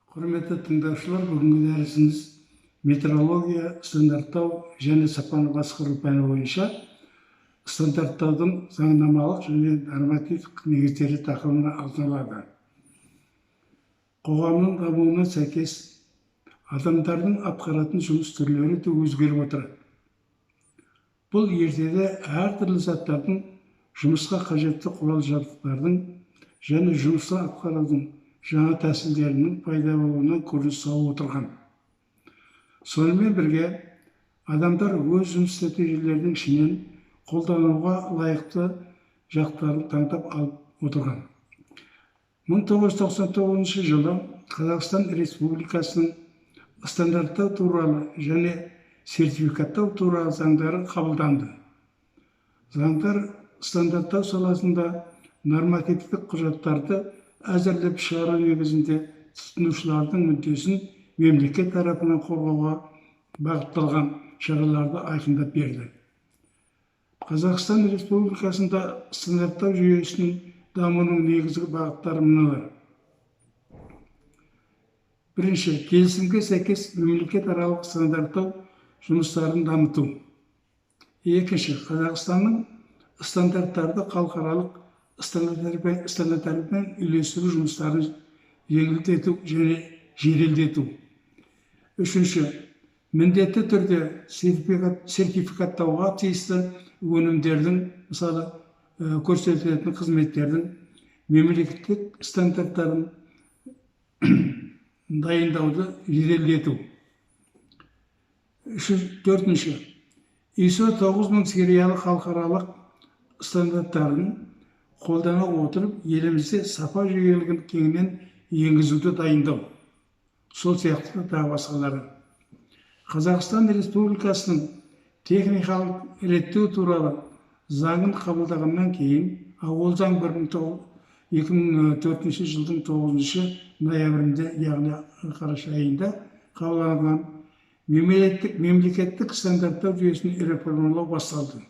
Құрметті тыңдаушылар, бүгінгі дәрісіміз метрология, стандарттау және сапаны басқару пәні бойынша стандарттаудың заңнамалық және нормативтік негіздері тақырыбына арналады. Қоғамның дамуына сәйкес адамдардың атқаратын жұмыс түрлері де өзгеріп отырады. Бұл ертеде әртүрлі заттардың, жұмысқа қажетті құрал жабдықтардың және жұмысты атқарудың жаңа тәсілдерінің пайда болуынан көрініс тауып отырған. Сонымен бірге адамдар өз жұмыс нәтижелерінің ішінен қолдануға лайықты жақтарын таңдап алып отырған. 1999 жылы Қазақстан Республикасының стандарттау туралы және сертификаттау туралы заңдары қабылданды. Заңдар стандарттау саласында нормативтік құжаттарды әзірлеп шығару негізінде тұтынушылардың мүддесін мемлекет тарапынан қорғауға бағытталған шараларды айқындап берді. Қазақстан Республикасында стандарттау жүйесінің дамуының негізгі бағыттары мыналар. Бірінші, келісімге сәйкес мемлекетаралық стандарттау жұмыстарын дамыту. Екінші, Қазақстанның стандарттарды халықаралық стандарттармен үйлестіру жұмыстарын жеңілдету және жеделдету. Үшінші, міндетті түрде сертификаттауға тиісті өнімдердің, мысалы, көрсетілетін қызметтердің мемлекеттік стандарттарын дайындауды жеделдету. Төртінші, ISO 9000 сериалы халықаралық стандарттарын қолдана отырып, елімізде сапа жүйелігін кеңінен енгізуді дайындау. Сол сияқты тағы басқалары. Қазақстан Республикасының техникалық реттеу туралы заңын қабылдағаннан кейін, ол заң 2004 жылдың 9 ноябрінде, яғни қараша айында қабылданған, мемлекеттік стандарттау жүйесін реформалау басталды.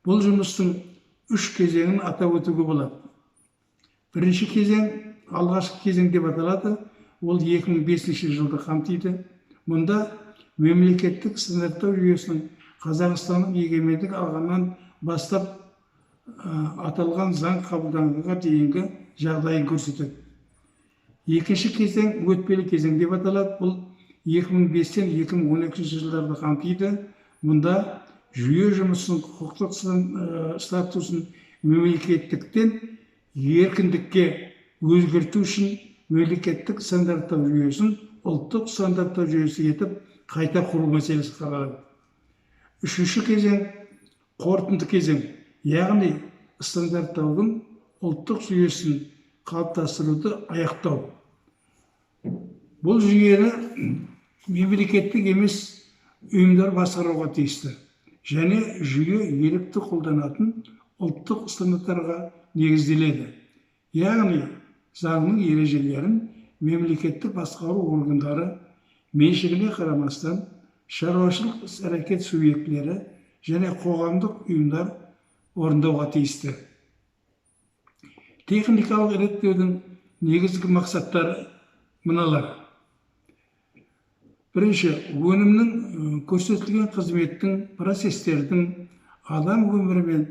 Бұл жұмыстың үш кезеңін атап өтуге болады. Бірінші кезең алғашқы кезең деп аталады. Ол 2005 жылды қамтиды. Мұнда мемлекеттік стандарттау жүйесінің Қазақстанның егемендік алғаннан бастап аталған заң қабылданғанға дейінгі жағдайын көрсетеді. Екінші кезең өтпелі кезең деп аталады. Бұл 2005-тен 2012 жылдарды қамтиды. Мұнда жүйе жұмысының құқықтық статусын мемлекеттіктен еркіндікке өзгерту үшін мемлекеттік стандарттау жүйесін ұлттық стандарттау жүйесі етіп қайта құру мәселесі қаралады. Үшінші кезең қорытынды кезең, яғни стандарттаудың ұлттық жүйесін қалыптастыруды аяқтау. Бұл жүйені мемлекеттік емес ұйымдар басқаруға тиісті және жүйе ерікті қолданатын ұлттық стандарттарға негізделеді. Яғни заңның ережелерін мемлекеттік басқару органдары меншігіне қарамастан шаруашылық іс әрекет субъектілері және қоғамдық ұйымдар орындауға тиісті. Техникалық реттеудің негізгі мақсаттары мыналар. Бірінші, өнімнің, көрсетілген қызметтің, процестердің адам өмірі мен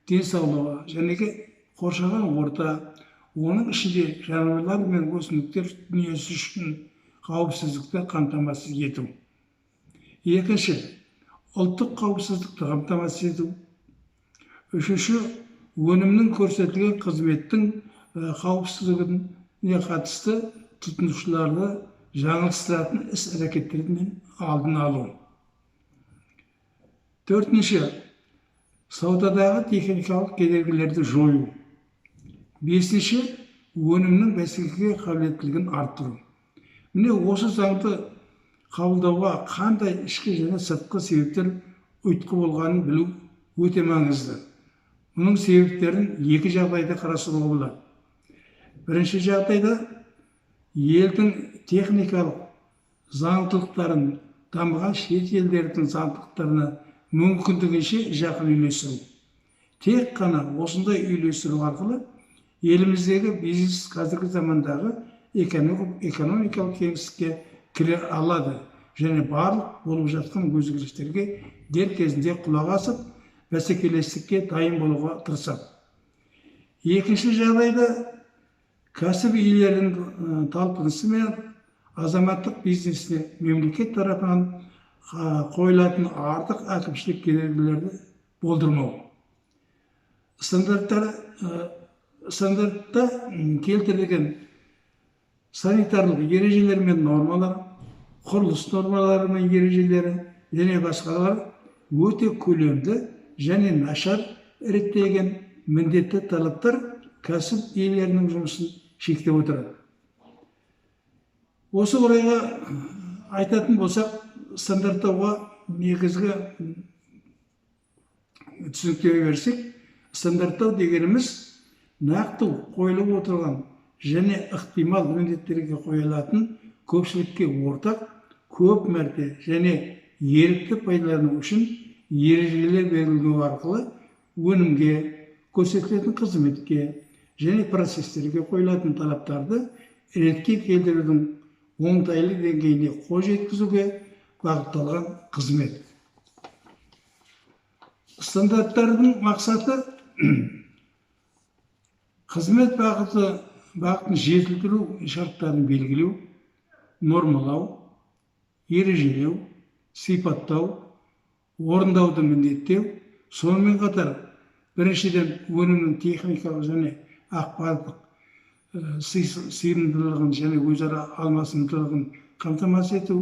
денсаулығы және қоршаған орта, оның ішінде жануарлар мен өсімдіктер дүниесі үшін қауіпсіздікті қамтамасыз ету. Екінші, ұлттық қауіпсіздікті қамтамасыз ету. Үшінші, өнімнің, көрсетілген қызметтің қауіпсіздігіне қатысты тұтынушыларды жаңылыстыратын іс әрекеттердің алдын алу. Төртінші, саудадағы техникалық кедергілерді жою. Бесінші, өнімнің бәсекеге қабілеттілігін арттыру. Міне, осы заңды қабылдауға қандай ішкі және сыртқы себептер ұйытқы болғанын білу өте маңызды. Мұның себептерін екі жағдайда қарастыруға болады. Бірінші жағдайда елдің техникалық заңдылықтарын дамыған шет елдердің заңдылықтарына мүмкіндігінше жақын үйлестіру. Тек қана осындай үйлестіру арқылы еліміздегі бизнес қазіргі замандағы экономикалық кеңістікке кіре алады және барлық болып жатқан өзгерістерге дер кезінде құлақ асып, бәсекелестікке дайын болуға тырысады. Екінші жағдайда кәсіп иелерінің талпынысы мен азаматтық бизнесіне мемлекет тарапынан қойылатын артық әкімшілік кедергілерді болдырмау. Стандартта келтірілген санитарлық ережелер мен нормалар, құрылыс нормалары мен ережелері және басқалар өте көлемді және нашар реттелген міндетті талаптар кәсіп иелерінің жұмысын шектеп отырады. Осы орайға айтатын болсақ, стандарттауға негізгі түсініктеме берсек, стандарттау дегеніміз нақты қойылып отырған және ықтимал міндеттерге қойылатын көпшілікке ортақ, көп мәрте және ерікті пайдалану үшін ережелер белгілеу арқылы өнімге, көрсетілетін қызметке және процестерге қойылатын талаптарды ретке келтірудің оңтайлы деңгейіне қол жеткізуге бағытталған қызмет. Стандарттардың мақсаты қызмет бағытын жетілдіру шарттарын белгілеу, нормалау, ережелеу, сипаттау, орындауды міндеттеу, сонымен қатар біріншіден өнімнің техникалық және ақпараттық сыйымдылығын және өзара алмасымдылығын қамтамасыз ету,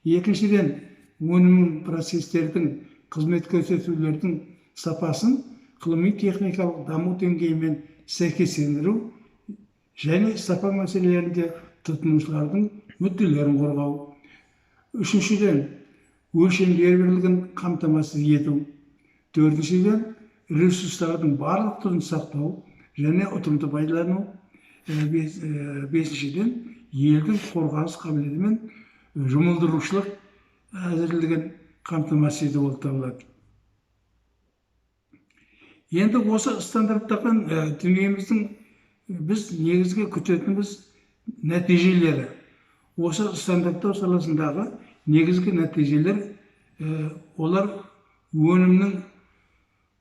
екіншіден өнімнің, процестердің, қызмет көрсетулердің сапасын ғылыми техникалық даму деңгейімен сәйкестендіру және сапа мәселелерінде тұтынушылардың мүдделерін қорғау, үшіншіден өлшемдер бірлігін қамтамасыз ету, төртіншіден ресурстардың барлық түрін сақтау және ұтымды пайдалану, бесіншіден елдің қорғаныс қабілеті мен жұмылдырушылық әзірлігін қамтамасыз ету болып табылады. Енді осы стандарттардан дүниеміздің біз негізгі күтетініміз нәтижелері. Осы стандарттау саласындағы негізгі нәтижелер, олар өнімнің,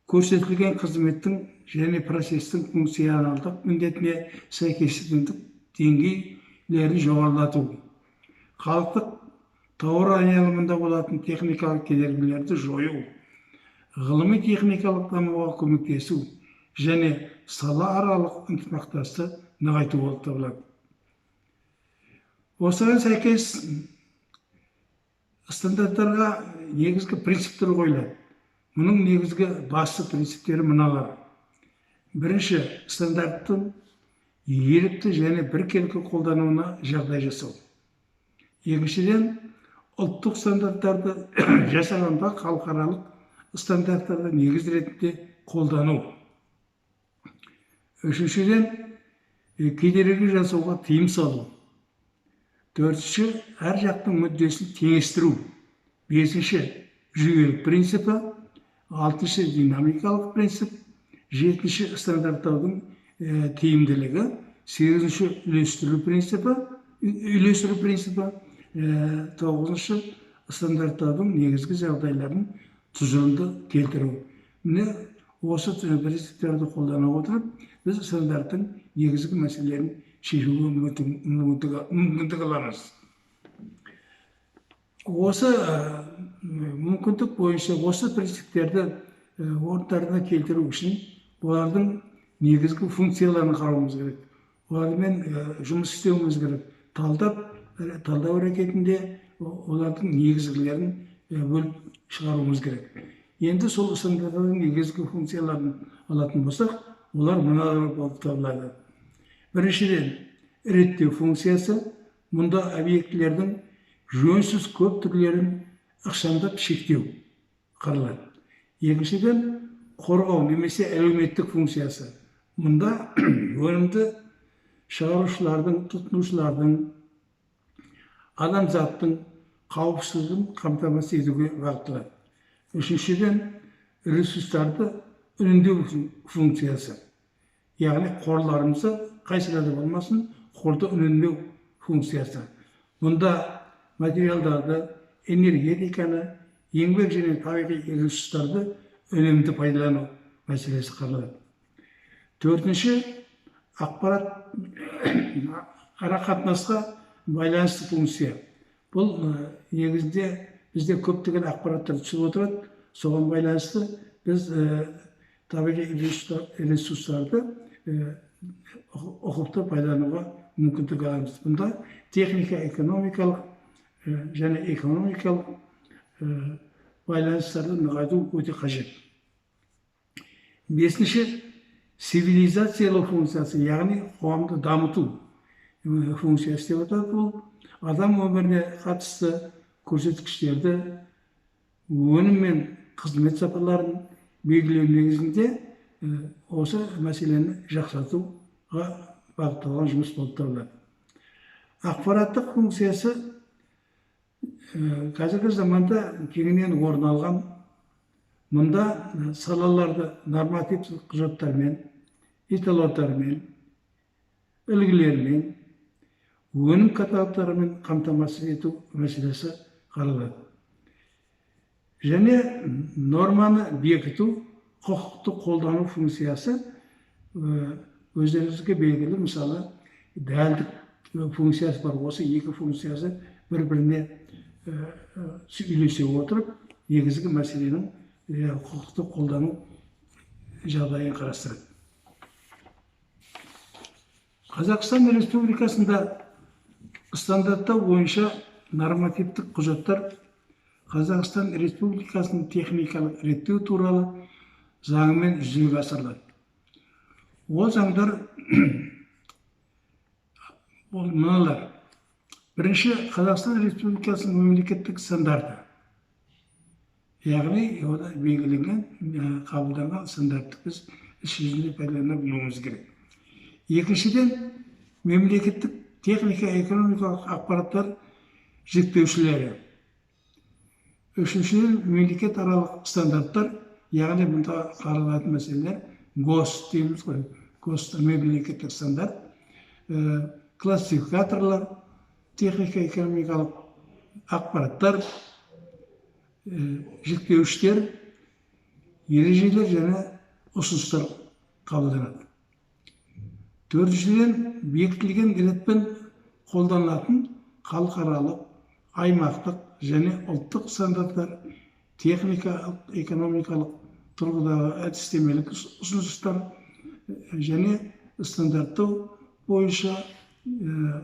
көрсетілген қызметтің және процестің функционалдық міндетіне сәйкестік деңгейлерін жоғарылату, халықтық тауар айналымында болатын техникалық кедергілерді жою, ғылыми техникалық дамуға көмектесу және салааралық ынтымақтастықты нығайту болып табылады. Осыған сәйкес стандарттарға негізгі принциптер қойылады. Мұның негізгі басты принциптері мыналар. Бірінші, стандарттың ерікті және біркелкі қолдануына жағдай жасау. Екіншіден, ұлттық стандарттарды жасағанда халықаралық стандарттарды негіз ретінде қолдану. Үшіншіден, кедергі жасауға тыйым салу. Төртінші, әр жақтың мүддесін теңестіру. Бесінші, жүйелік принципі. Алтыншы, динамикалық принцип. Жетінші, стандарттаудың тиімділігі. Сегізінші, үйлестіру принципі. Тоғызыншы, стандарттаудың негізгі жағдайларын тұжырымды келтіру. Міне, осы принциптерді қолдана отырып, біз стандарттың негізгі мәселелерін шешуге мүмкіндік аламыз. Осы мүмкіндік бойынша осы принциптерді орындарына келтіру үшін олардың негізгі функцияларын қарауымыз керек. Олармен жұмыс істеуіміз керек. Талдау әрекетінде олардың негізгілерін бөліп шығаруымыз керек. Енді сол стандарттардың негізгі функцияларын алатын болсақ, олар мыналар болып табылады. Біріншіден, реттеу функциясы. Мұнда объектілердің жөнсіз көп түрлерін ықшамдап шектеу қаралады. Екіншіден, қорғау немесе әлеуметтік функциясы. Мұнда өнімді шығарушылардың, тұтынушылардың, адамзаттың қауіпсіздігін қамтамасыз етуге бағытталады. Үшіншіден, ресурстарды үнемдеу функциясы. Яғни қорларымызды қай салада болмасын қорды үнемдеу функциясы. Мұнда материалдарды, энергетиканы, еңбек және табиғи ресурстарды үнемді пайдалану мәселесі қаралады. Төртінші, ақпарат арақатынасқа байланысты функция. Бұл негізінде бізде көптеген ақпараттар түсіп отырады, соған байланысты біз табиғи ресурстарды ұқыпты пайдалануға мүмкіндік аламыз. Бұнда техника, экономикалық және экономикалық байланыстарды нығайту өте қажет. Бесінші, цивилизациялау функциясы, яғни қоғамды дамыту функциясы деп аталады. Бұл адам өміріне қатысты көрсеткіштерді, өнім мен қызмет сапаларын белгілеу негізінде осы мәселені жақсартуға бағытталған жұмыс болып табылады. Ақпараттық функциясы қазіргі заманда кеңінен орын алған. Мұнда салаларды нормативтік құжаттармен, эталондармен, үлгілермен, өнім каталогтарымен қамтамасыз ету мәселесі қаралады. Және норманы бекіту, құқықты қолдану функциясы өздеріңізге белгілі, мысалы, дәлдік функциясы бар. Осы екі функциясы бір-біріне үйлесе отырып, негізгі мәселенің құқықты қолдану жағдайын қарастырады. Қазақстан Республикасында стандарттау бойынша нормативтік құжаттар Қазақстан Республикасының техникалық реттеу туралы заңымен жүзеге асырылады. Ол заңдар ол мыналар. Бірінші, Қазақстан Республикасының мемлекеттік стандарты. Яғни, ода белгіленген, қабылданған стандартты біз іс жүзінде пайдалана білуіміз керек. Екіншіден, мемлекеттік техника экономикалық ақпараттар жіктеушілері. Үшіншіден, мемлекетаралық стандарттар, яғни мұнда қаралатын мәселелер ГОСТ дейміз ғой, ГОСТ мемлекеттік стандарт, классификаторлар, техника экономикалық ақпараттар, жіктеуіштер, ережелер және ұсыныстар қабылданады. Төртіншіден, бекітілген ретпен қолданылатын халықаралық, аймақтық және ұлттық стандарттар, техникалық, экономикалық тұрғыдағы әдістемелік ұсыныстар және стандарттау бойынша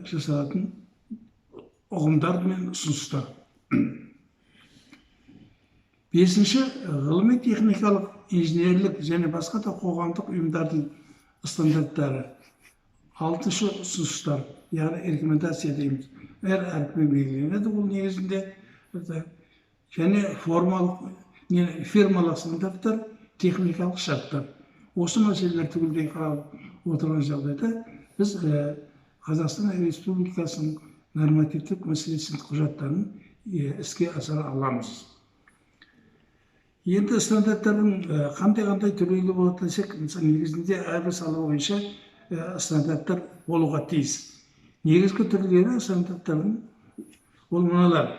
жасалатын ұғымдар мен ұсыныстар. Бесінші, ғылыми техникалық, инженерлік және басқа да қоғамдық ұйымдардың стандарттары. Алтыншы, ұсыныстар, яғни рекомендация дейміз. Әр әріппен белгіленеді ол негізінде. Және формалық, фирмалық стандарттар, техникалық шарттар. Осы мәселелер түгелдей қаралып отырған жағдайда біз Қазақстан Республикасының нормативтік мәселесінің құжаттарын іске асыра аламыз. Енді стандарттардың қандай-қандай түрлері болады десек, мысалы, негізінде әрбір сала бойынша стандарттар болуға тиіс. Негізгі түрлері стандарттардың ол мыналар.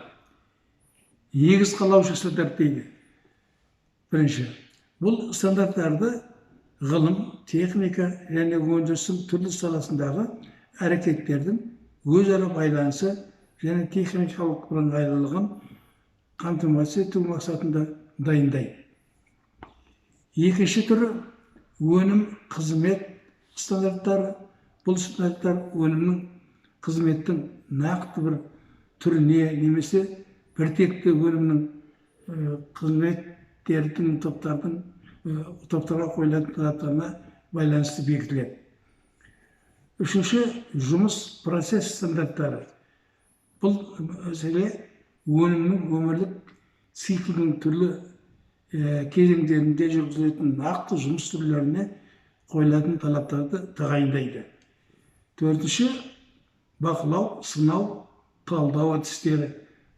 Негіз қалаушы стандарт дейді. Бірінші, бұл стандарттарды ғылым, техника және өндірістің түрлі саласындағы әрекеттердің өзара байланысы және техникалық бірыңғайлылығын қамтамасыз ету мақсатында дайындайды. Екінші түрі өнім, қызмет стандарттары. Бұл стандарттар өнімнің, қызметтің нақты бір түріне немесе біртекті өнімнің, қызметтердің топтардың топтарға қойылатын талаптарына байланысты бекітіледі. Үшінші, жұмыс процесс стандарттары. Бұл мәселе өнімнің өмірлік циклінің түрлі кезеңдерінде жүргізілетін нақты жұмыс түрлеріне қойылатын талаптарды тағайындайды. Төртінші, бақылау, сынау, талдау әдістері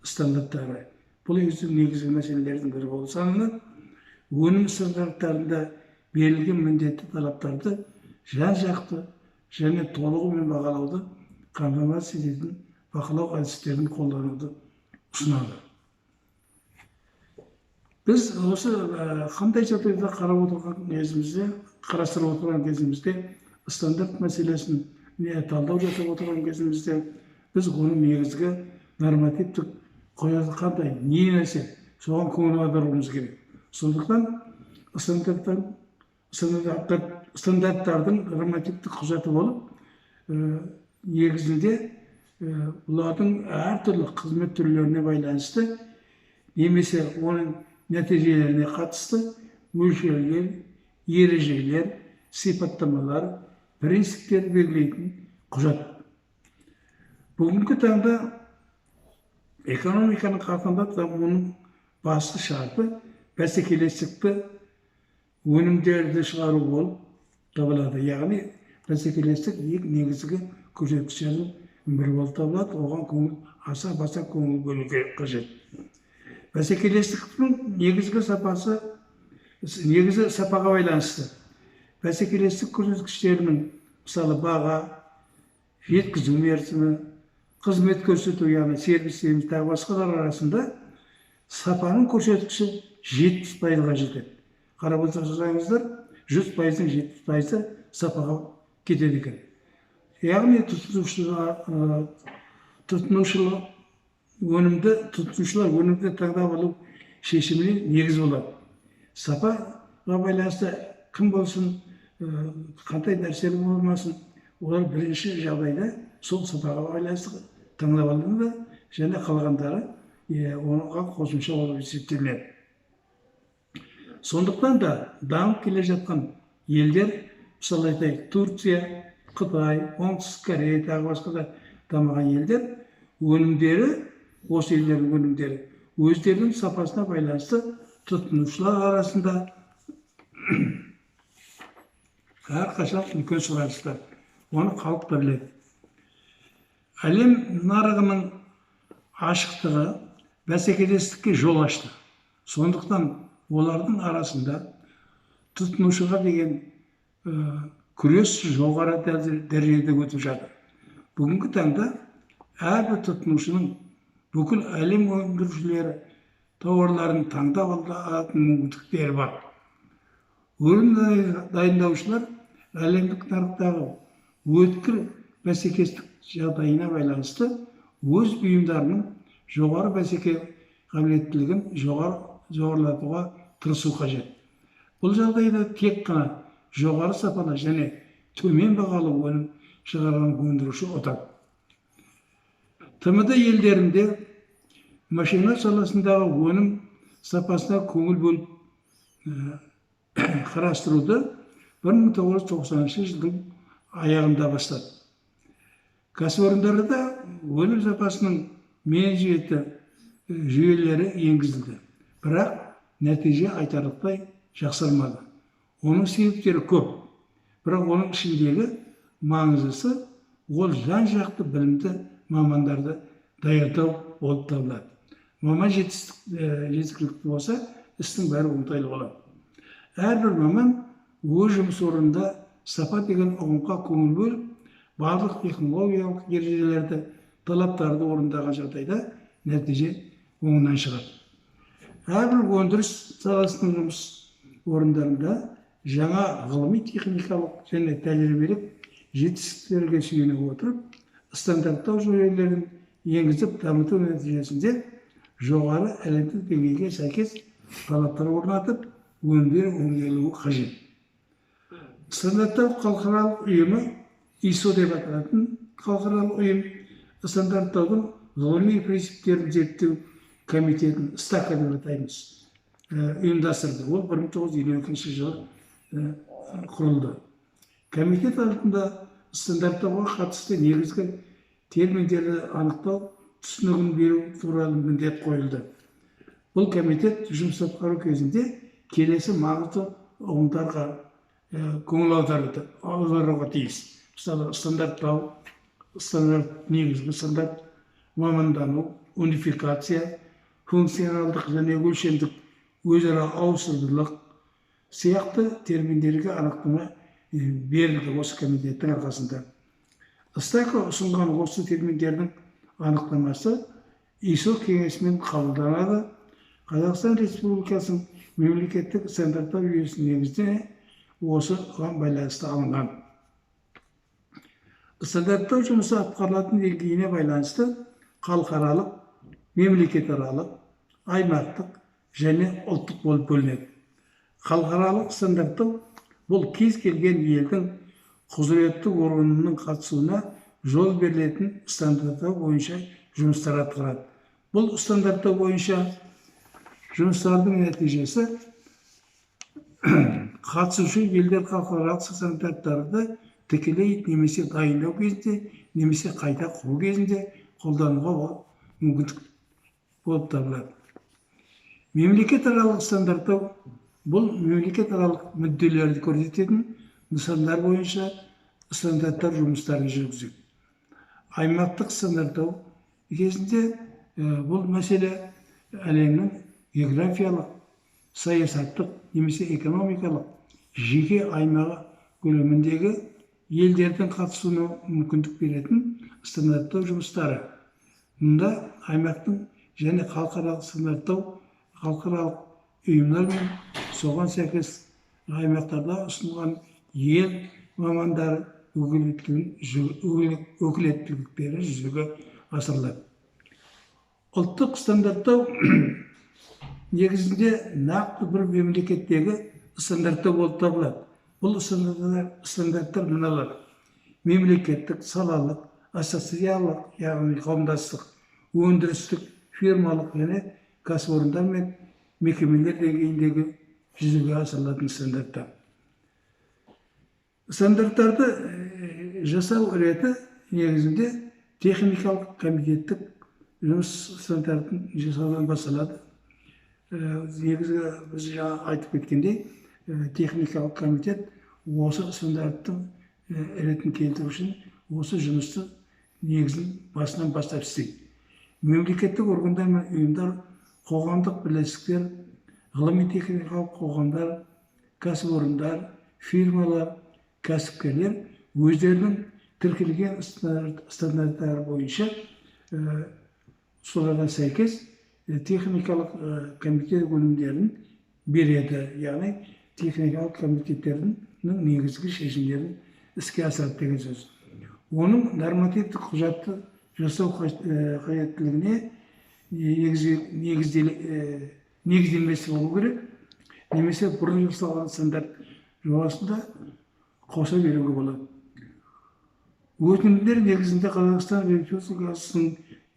стандарттары. Бұл негізгі мәселелердің бірі болып саналады. Өнім стандарттарында берілген міндетті талаптарды жан-жақты және толығымен бағалауды қамтамасыз ететін бақылау әдістерін қолдануды ұсынады. Біз осы қандай жағдайда қарап отырған кезімізде, қарастырып отырған кезімізде, стандарт мәселесін талдау жасап отырған кезімізде, біз оның негізгі нормативтік қояды қандай, не нәрсе, соған көңіл аударуымыз керек. Сондықтан стандарттардың нормативтік құжаты болып, негізінде бұлардың әртүрлі қызмет түрлеріне байланысты немесе оның нәтижелеріне қатысты мөлшерлер, ережелер, сипаттамалар, принциптер белгілейтін құжат. Бүгінгі таңда экономиканың қарқынды дамуының басты шарты бәсекелестікті өнімдерді шығару болып табылады. Яғни бәсекелестік ең негізгі көрсеткіштердің бірі болып табылады. Оған көңіл аса баса көңіл бөлу қажет. Бәсекелестіктің негізгі сапасы негізі сапаға байланысты. Бәсекелестік көрсеткіштерінің, мысалы, баға, жеткізу мерзімі, қызмет көрсету, яғни сервис дейміз, тағы басқалар арасында сапаның көрсеткіші 70%-ға жетеді. Қарап отырсаңыздар, 100%-ың 70%-ы сапаға кетеді екен. Яғни тұтынушылар өнімді таңдап алу шешіміне негіз болады. Сапаға байланысты кім болсын, қандай нәрсе болмасын, олар бірінші жағдайда сол сапаға байланысты таңдап алынады және қалғандары оған қосымша болып есептелінеді. Сондықтан да дамып келе жатқан елдер, мысалы айтайық, Турция, Қытай, Оңтүстік Корея, тағы басқа да дамыған елдер өнімдері, осы елдердің өнімдері өздерінің сапасына байланысты тұтынушылар арасында әрқашан үлкен сұраныста. Оны халық та біледі. Әлем нарығының ашықтығы бәсекелестікке жол ашты. Сондықтан олардың арасында тұтынушыға деген күрес жоғары дәрежеде өтіп жатыр. Бүгінгі таңда әрбір тұтынушының бүкіл әлем өндірушілері тауарларын таңдап алатын мүмкіндіктері бар. Өнім дайындаушылар әлемдік нарықтағы өткір бәсекелестік жағдайына байланысты өз бұйымдарының жоғары бәсеке қабілеттілігін жоғарылатуға тырысу қажет. Бұл жағдайда тек қана жоғары сапалы және төмен бағалы өнім шығарған өндіруші ұтады. ТМД елдерінде машина саласындағы өнім сапасына көңіл бөліп қарастыруды 1990 жылдың аяғында бастады. Кәсіпорындарда өнім сапасының менеджменті жүйелері енгізілді. Бірақ нәтиже айтарлықтай жақсармады. Оның себептері көп. Бірақ оның ішіндегі маңыздысы ол жан-жақты білімді мамандарды даярдау болып табылады. Маман жеткілікті болса, істің бәрі оңтайлы болады. Әрбір маман өз жұмыс орнында сапа деген ұғымға көңіл бөліп, барлық технологиялық ережелерді, талаптарды орындаған жағдайда нәтиже оңынан шығады. Әрбір өндіріс саласының жұмыс орындарында жаңа ғылыми техникалық және тәжірибелік жетістіктерге сүйене отырып, стандарттау жүйелерін енгізіп дамыту нәтижесінде жоғары әлемдік деңгейге сәйкес талаптар орнатып, өнімдер өңделуі қажет. Стандарттау халықаралық ұйымы, ISO деп аталатын халықаралық ұйым, стандарттаудың ғылыми принциптерін зерттеу комитетін, СТАКА деп атаймыз, ұйымдастырды. Ол 1952 жылы құрылды. Комитет алдында стандарттауға қатысты негізгі терминдерді анықтау, түсінігін беру туралы міндет қойылды. Бұл комитет жұмыс атқару кезінде келесі маңызды ұғымдарға көңіл аударуға тиіс. Мысалы, стандарттау, стандарт, негізгі стандарт, мамандану, унификация, функционалдық және өлшемдік өзара ауысымдылық сияқты терминдерге анықтама берілді осы комитеттің арқасында. СТАКО ұсынған осы терминдердің анықтамасы ИСО кеңесімен қабылданады. Қазақстан Республикасының мемлекеттік стандарттау жүйесінің негізінде осыған байланысты алынған. Стандарттау жұмысы атқарылатын деңгейіне байланысты халықаралық, мемлекетаралық, аймақтық және ұлттық болып бөлінеді. Халықаралық стандарттау бұл кез келген елдің құзыретті органының қатысуына жол берілетін стандарттау бойынша жұмыстар атқарады. Бұл стандарттау бойынша жұмыстардың нәтижесі қатысушы елдер халықаралық стандарттарды тікелей немесе дайындау кезінде, немесе қайта құру кезінде қолдануға мүмкіндік болып табылады. Мемлекетаралық стандарттау бұл мемлекетаралық мүдделерді көрсететін нысандар бойынша стандарттар жұмыстарын жүргізеді. Аймақтық стандарттау кезінде бұл мәселе әлемнің географиялық, саясаттық немесе экономикалық жеке аймағы көлеміндегі елдердің қатысуына мүмкіндік беретін стандарттау жұмыстары. Мұнда аймақтың және халықаралық стандарттау халықаралық ұйымдар мен соған сәйкес аймақтарда ұсынылған ел мамандары өкілеттіліктері жүзеге асырылады. Ұлттық стандарттау негізінде нақты бір мемлекеттегі стандарттау болып табылады. Бұл стандарттар мыналар: мемлекеттік, салалық, ассоциациялық, яғни қауымдастық, өндірістік, фирмалық және кәсіпорындар мен мекемелер деңгейіндегі жүзеге асырылатын стандарттар. Стандарттарды жасау реті негізінде техникалық комитеттік жұмыс стандартын жасаудан басталады. Негізгі біз жаңа айтып кеткендей, техникалық комитет осы стандарттың ретін келтіру үшін осы жұмысты негізін басынан бастап істейді. Мемлекеттік органдар мен ұйымдар, қоғамдық бірлестіктер, ғылыми техникалық қоғамдар, кәсіпорындар, фирмалар, кәсіпкерлер өздерінің тіркелген стандарттары бойынша соларға сәйкес техникалық комитет өнімдерін береді, яғни техникалық комитеттердің негізгі шешімдерін іске асырады деген сөз. Оның нормативтік құжатты жасау қажеттілігіне негізделмесі болу керек, немесе бұрын жасалған стандарт жобасында қоса беруге болады. Өтінімдер негізінде Қазақстан Республикасының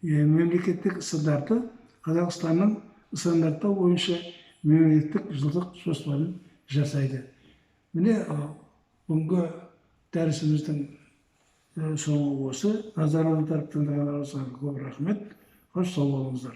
мемлекеттік стандарты Қазақстанның стандарттау бойынша мемлекеттік жылдық жоспарын жасайды. Міне, бүгінгі дәрісіміздің соңы осы. Назар аударып тыңдағандарыңызға көп рахмет. Қош, сау болыңыздар.